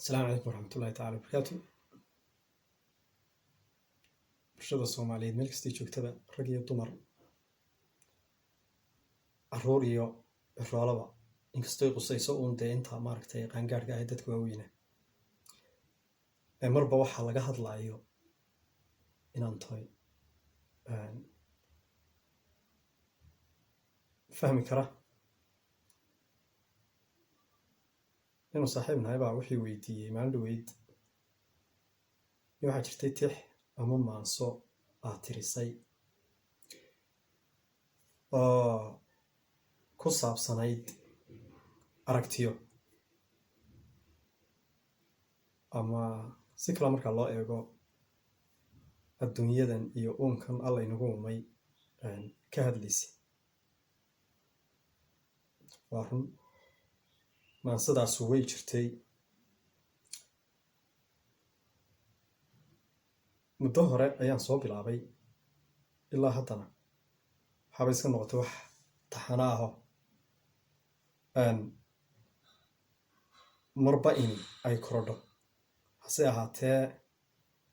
Asalaamu calaykum waraxmatullaahi tacaala wabarakaatu. Bulshada Soomaaliyeed meel kastay joogtaba, rag iyo dumar, caruur iyo ciroolaba, inkastoo ay qusayso uun dee inta maaragtay qaangaarhka ahayd, dadka waaweyna ee marba waxaa laga hadlaayo inaan tahay fahmi kara. Inuu saaxiib nahay baa wixii weydiiyey maalin dhaweyd in waxaa jirtay tix ama maanso aad tirisay oo ku saabsanayd aragtiyo, ama si kale marka loo eego adduunyadan iyo uunkan Alla inagu uumay ka hadlaysay. Waa run, maansadaasu way jirtay muddo hore ayaan soo bilaabay, ilaa haddana waxaabay iska noqotay wax taxana aho marba in ay korodho. Hase ahaatee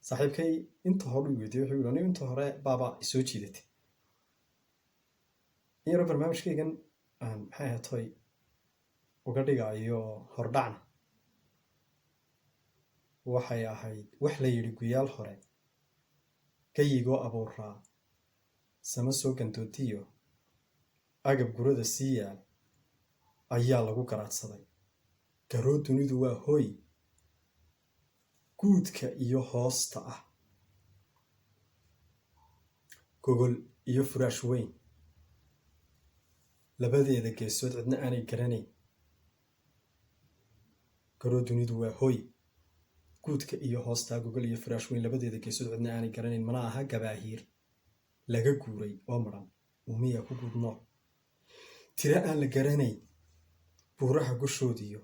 saaxiibkay inta hore u weydiiyey, wuxuu yidhi anigu inta hore baaba isoo jiidatay in yaroo barnaamijkaygan maxay ahayd toy uga dhigayo hordhacna. Waxay ahayd wax la yidhi guyaal hore gayigoo abuuraa sama soo gandoodiyo agab gurada sii yaal ayaa lagu garaadsaday. Garoo dunidu waa hooy guudka iyo hoosta ah, gogol iyo furaash weyn labadeeda geesood cidna aanay garanayn. Garoo dunidu waa hooy guudka iyo hoosta, gogol iyo furaash weyn labadeeda geesood cidna aanay garanayn. Mana aha gabaahiir laga guuray oo maran, umiya ku guud nool tiro aan la garanayn, buuraha gushoodiyo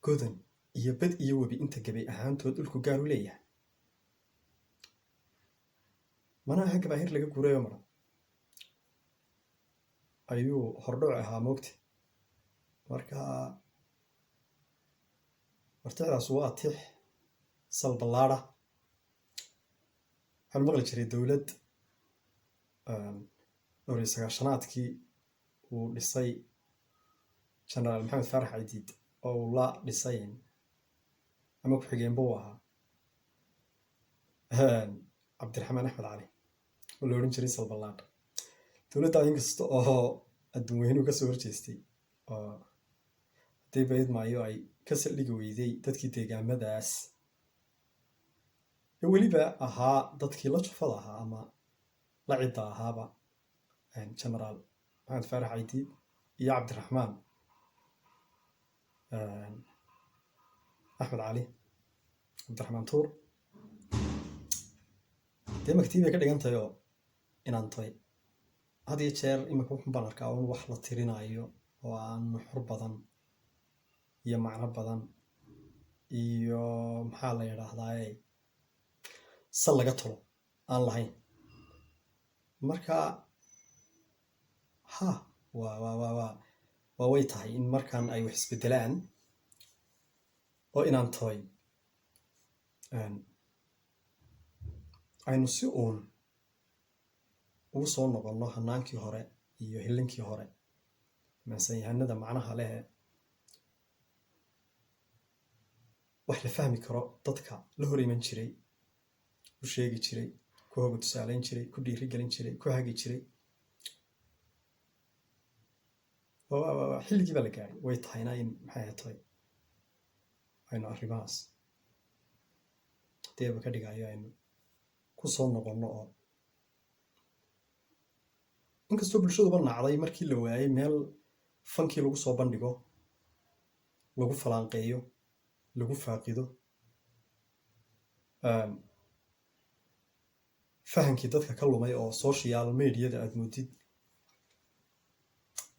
godan iyo bad iyo webi inta gabay ahaantood dhulku gaar u leeyahay. Mana aha gabaahiir laga guuray oo maran ayuu hordhac ahaa moogta. Marka martixdaas waa tix salballaada. Waxaan maqli jiray dowlad dhowr iyo sagaashanaadkii uu dhisay Genaraal Maxamed Faarax Caydiid oo uu la dhisay ama ku-xigeenba uu ahaa Cabdiraxmaan Axmed Cali oo la odhan jiray Salballaadh. Dowladda inkasta oo adduun weynuhu kasoo horjeestay oo haddii bayd maayo ay ka saldhigi weyday dadkii deegaamadaas ee weliba ahaa dadkii la jufada ahaa ama la cidda ahaaba Genaraal Maxamed Faarax Caydiid iyo Cabdiraxmaan Axmed Cali, Cabdiraxmaan Tuur, dee maktii bay ka dhigan tahay oo inaan tahay had iyo jeer iminka wuxun baan arkaa un wax la tirinayo oo aan nuxur badan iyo macno badan iyo maxaa la yidhaahdaa sal laga tolo aan lahayn. Marka ha waa waa waa waa waa way tahay in markan ay wax isbedelaan oo inaan tahay aynu si uun ugu soo noqonno hanaankii hore iyo hilinkii hore, maansanyahanada macnaha leh, wax la fahmi karo dadka la hor iman jiray, u sheegi jiray, ku hoga tusaaleyn jiray, ku dhiirigelin jiray, ku hagi jiray. Xilligii baa la gaaray, way tahayna in maxay ahayd aynu arrimahaas haddii ka dhigayo aynu ku soo noqonno, oo inkastoo bulshaduba nacday markii la waayay meel fankii lagu soo bandhigo, lagu falaanqeeyo, lagu faaqido, fahankii dadka ka lumay oo social mediada aad moodid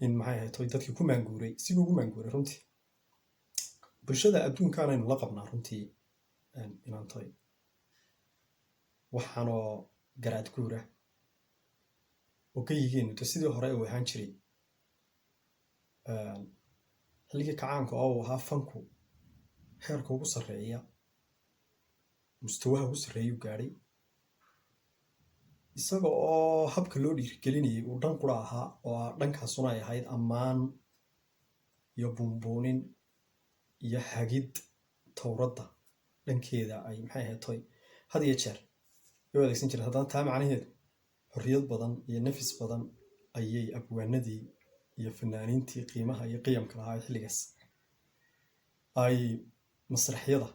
in maxay ahayd toy dadkii ku maanguuray sidii ugu maanguuray. Runtii bulshada adduunkaanaynu la qabnaa runtii inaan tahay waxaanoo garaad guura oo geyigeenu de sidii hore uu ahaan jiray xilligii kacaanka oo uu ahaa fanku Heerka ugu sarreeya, mustawaha ugu sarreeyuu gaadhay, isaga oo habka loo dhiirigelinayay uu dhan qura ahaa, oo dhankaasuna ay ahayd ammaan iyo buunbuunin iyo hagid towradda dhankeeda ay, maxay ahayd toy, had iyo jeer u adeegsan jireen. Haddana taa macnaheedu xorriyad badan iyo nafis badan ayay abwaanadii iyo fanaaniintii qiimaha iyo qiyamka lahaa ee xilligaas ay masraxyada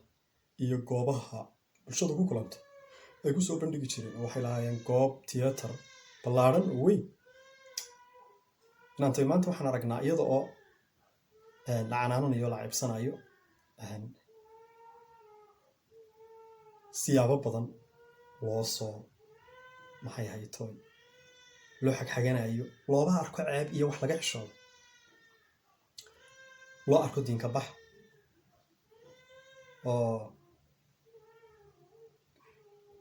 iyo goobaha bulshada ku kulanto ay ku soo bandhigi jireen, oo waxay lahaayeen goob tiyaatar ballaadhan oo weyn. Inaantay maanta waxaan aragnaa iyada oo la canaananayo, la ceebsanayo, siyaabo badan loo soo, maxay haytoy, loo xagxaganayo, looba arko ceeb iyo wax laga xishoodo, loo arko diinka bax, oo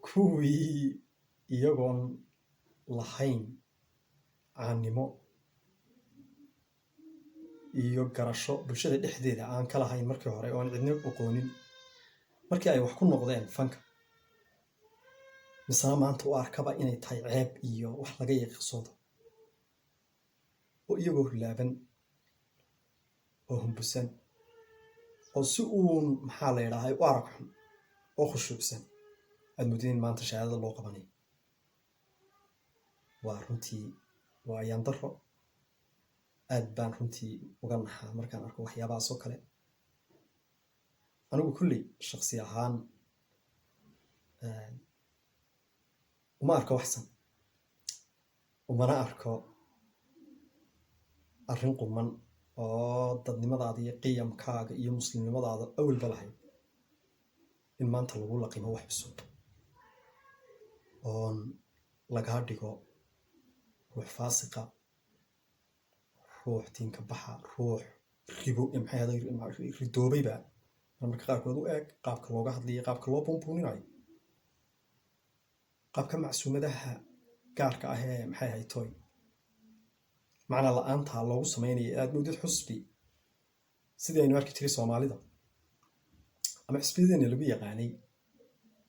kuwii iyagoon lahayn caannimo iyo garasho bulshada dhexdeeda aan ka lahayn markii hore, oo aan cidna aqoonin, markii ay wax ku noqdeen fanka, misena maanta u arkaba inay tahay ceeb iyo wax laga yaqiiqsoodo, oo iyagoo hulaaban oo humbusan oo si uun, maxaa la yidhaahay, u arag xun oo khushuucsan aad moodid in maanta shahaadada loo qabanayo. Waa runtii waa ayaan darro. Aad baan runtii uga naxaa markaan arko waxyaabahaas oo kale. Anigu kulley shaksi ahaan uma arko waxsan, umana arko arrin quman oo dadnimadaada iyo qiyamkaaga iyo muslimnimadaada awalba lahayd in maanta lagu laqimo wax cusub oon lagaa dhigo ruux faasiqa, ruux diinka baxa, ruux ribo, maxay ahayd, ridoobayba marmarka qaarkood u eeg qaabka looga hadlayo, qaabka loo buunbuuninayo, qaabka macsuumadaha gaarka ah ee, maxay ahayd toy, macna la-aanta loogu samaynayo, aad moodid xusbi sidii aynu arki jiray Soomaalida ama xusbiyadeena lagu yaqaanay,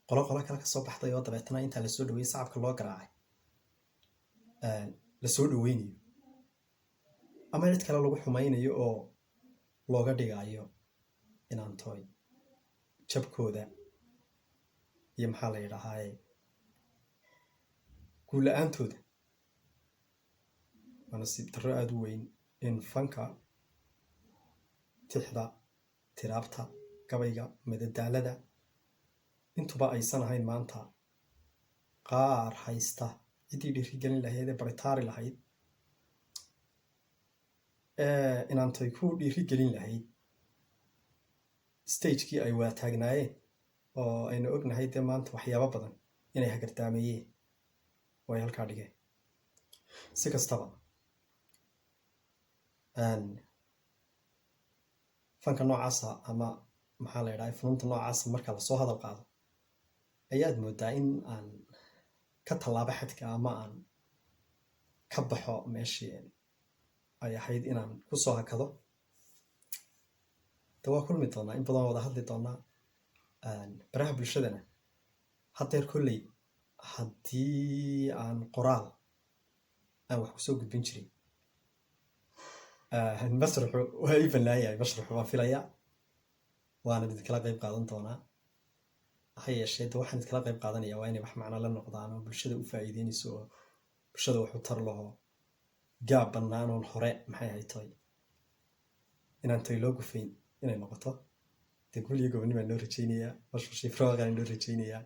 qolo qolo kale kasoo baxday oo dabeetana intaa lasoo dhaweeyey sacabka loo garaacay, lasoo dhaweynayo, ama cid kale lagu xumaynayo oo looga dhigayo inaan toy jabkooda iyo, maxaa la yidhahaaye, guul la-aantooda. Waa nasiib darro aada u weyn in fanka, tixda, tiraabta, gabayga, madadaalada intuba aysan ahayn maanta qaar haysta ciddii dhiirigelin lahayd ee baritaari lahayd ee inaantay ku dhiirigelin lahayd stagekii ay wada taagnaayeen, oo aynu ognahay dee maanta waxyaabo badan inay hagardaameeyeen oo ay halkaa dhigeen. Si kastaba, fanka noocaasa ama, maxaa la yidhaha, funuunta noocaasa marka lasoo hadal qaado, ayaad moodaa in aan ka tallaabo xadka ama aan ka baxo meeshii ay ahayd inaan kusoo hakado. De waa kulmi doonaa, in badan wada hadli doonaa baraha bulshadana. Haddeer kolley haddii aan qoraal aan wax kusoo gudbin jiray, masraxu waa ii bannaan yahay, masraxu waan filayaa waana idinkala qayb qaadan doonaa. Ha yeeshee de waxaan idinkala qayb qaadanaya waa inay wax macno la noqdaan oo bulshada u faa'iideynayso oo bulshada wax u tar laho, gaab bannaan oon hore, maxay ahayd toy, inaan toy loo gufayn inay noqoto. Dee guul iyo gobonni baan noo rajaynayaa, bashbashii farwaaqaan noo rajaynayaa.